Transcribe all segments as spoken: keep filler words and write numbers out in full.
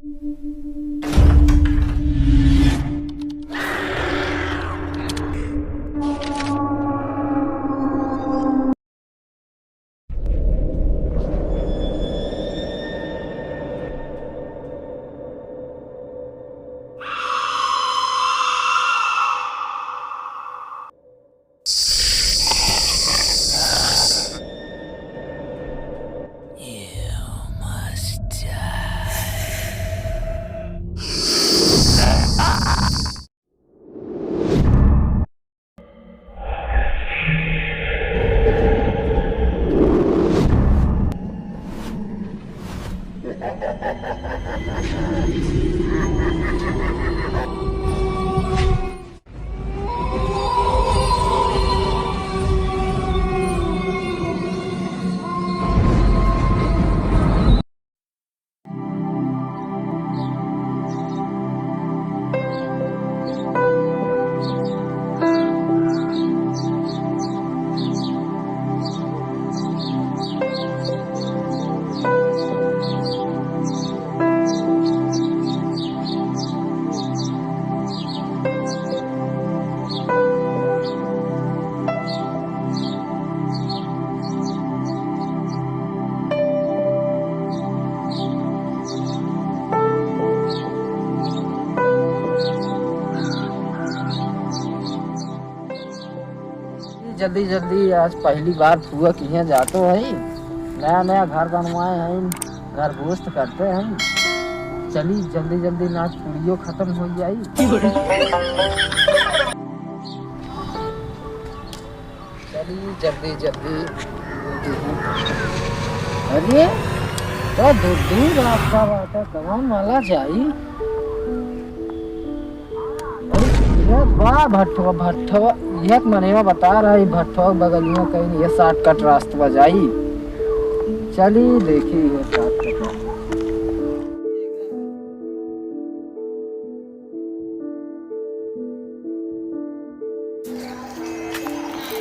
जल्दी जल्दी, आज पहली बार फुआ किहाँ जातो है, नया नया घर बनवाए हैं, घर गोश्त करते हैं। चली जल्दी जल्दी, ना पूड़ियो खत्म हो जाई। चली जल्दी जल्दी। अरे, तो दूर दूर रास्ता बाटे, कौन वाला जाई? अरे, ये बा भट्ठवा, भट्ठवा, ये तो मनेवा बता रहा है, भट्ठवा के बगलिया कहीं ये shortcut रास्ता जाई। चली देखी ये shortcut रास्ता।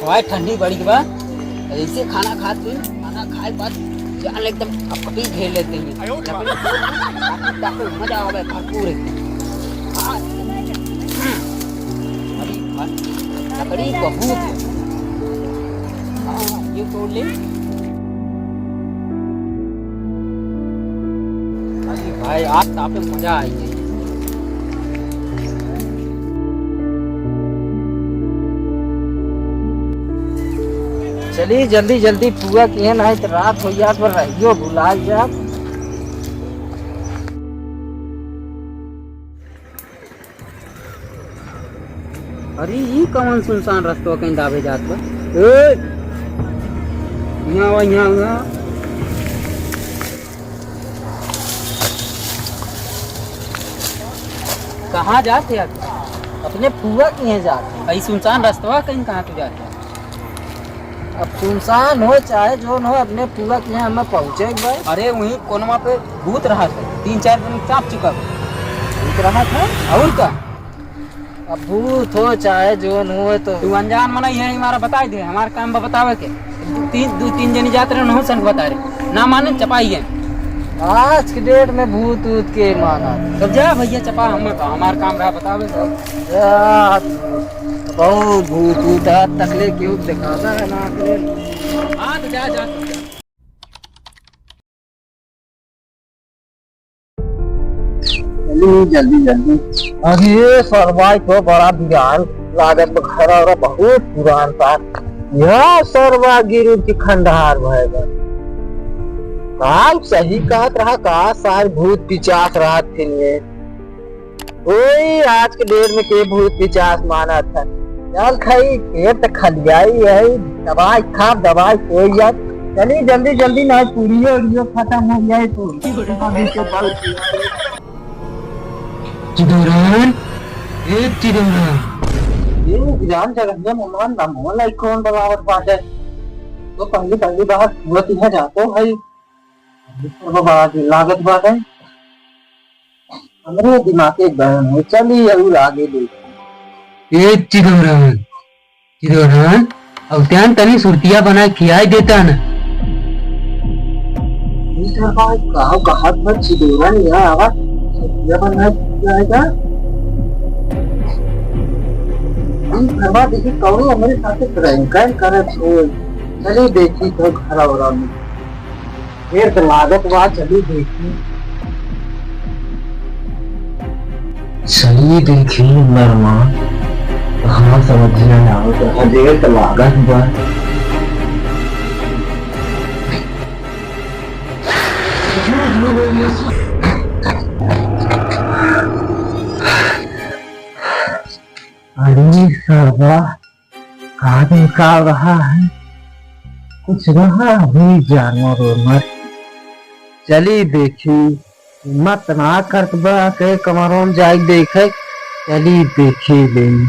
भाई ठंडी बड़ी बा, ऐसे खाना खात हुई, खाना खाए बाद जान एकदम कपकपी घेर लेते हैं। ताकि मजा आवे भरपूर एकदम। हाँ। अरे भाई, लकड़ी बहुत है। हाँ, ये तोड़ ले। अरे भाई, आज तो आप पे मजा आएगी। चली जल्दी जल्दी फुआ किहाँ, नाहीं तो रात हो जात पर रहियो भुला जात। अरे, ई कवन सुनसान रस्तवा कहीं दाबे जात बा? ए! यहाँ आवा, यहाँ आवा। कहाँ जात है यार? अपने फुआ किहाँ जात है। ई सुनसान रस्तवा कहीं कहाँ तू जात है? अब सुनसान हो चाहे जौन हो, अपने फुआ किहाँ हमें पहुँचे के बा। अरे, वहीं कोनवा पे भूत रहत है, तीन चार दिन चाप चुका बा। भूत रहत है? और का? अब भूत हो चाहे जौन हो तो। तू अनजान मनई है, हमारा बताई दे, हमार काम बा बतावे के। दू तीन, दू तीन जनी जात रहे, उन्हों सन बता रहे, ना माने चपाई है। आज के date में भूत ऊत के माना। तब जा भैया चपा, हम, हमार काम रहा बतावे के। जा, बहुत भूत ऊत आज तक ले केहू देखाता है ना के। हाँ, तो जा, जा, जा। जल्दी, जल्दी, जल्दी। अरे सरवा, ई तो बड़ा बिरान लागत बा, घर और बहुत पुरान बा। यह सरवा गिर के खंडहार भय बा। का सही कहत रहा का, सार भूत पिचास रहत फिन ये। ओए, आज के date में के भूत पिचास मानत है? चल खाई, पेट त खलियाई है, दवाई खा, दवाई सोई जा। चली जल्दी जल्दी, ना पूड़ियो उड़ियो खत्म हो जाए तो। अभी तो बहुत चिदोरन, ए चिदोरन। ये जान जगह में मेहमान ना मोहन लाई कौन बुलावत बाटे? तो पहली पहली बार हुआ तिहा जातो भाई। बाबा लागत बाटे। हमरे दिमाग एक बहन हो, चली और आगे देखी। ए चिदोरन, चिदोरन, अब त्यान तनी सुरतिया बना खियाई देता न। ई सरवा, का कहत बा चिदोरन यहाँ आवा? ये अपन नहीं जाएगा। ई घरवा देखी कौनो हमरे साथे prank करत हो। चली देखी तो घरा उरा में। देर तो लागत बा, चली देखी। चली देखी नरमा, कहाँ समझ में आवत है, देर तो लागत बा। अरे सरवा, का निकाल रहा है? कुछ रहा भी जानवर वानवर? चली देखी, हिम्मत ना करत बा के कमरों जाई देखे। चली देखी ले।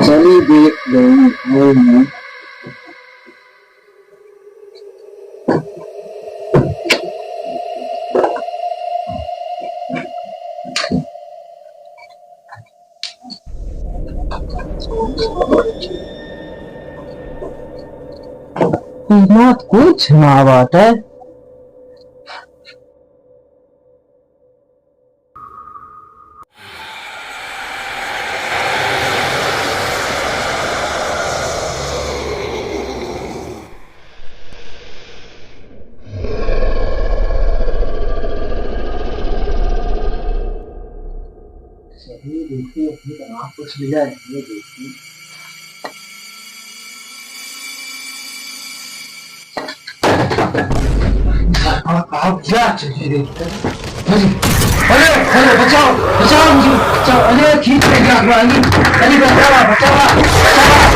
चली देख ले। हिम्मत कुछ ना बाटे। सही, देखिए, अपनी तनाव कुछ मिला है, ये देखिए। हाँ, कहाँ गया? चलिए देखते हैं। अरे, अरे, अरे, बचाओ, बचाओ मुझे, बचाओ। अरे, खींच ले गया, अरे, अरे, बचाओ, बचाओ, बचाओ।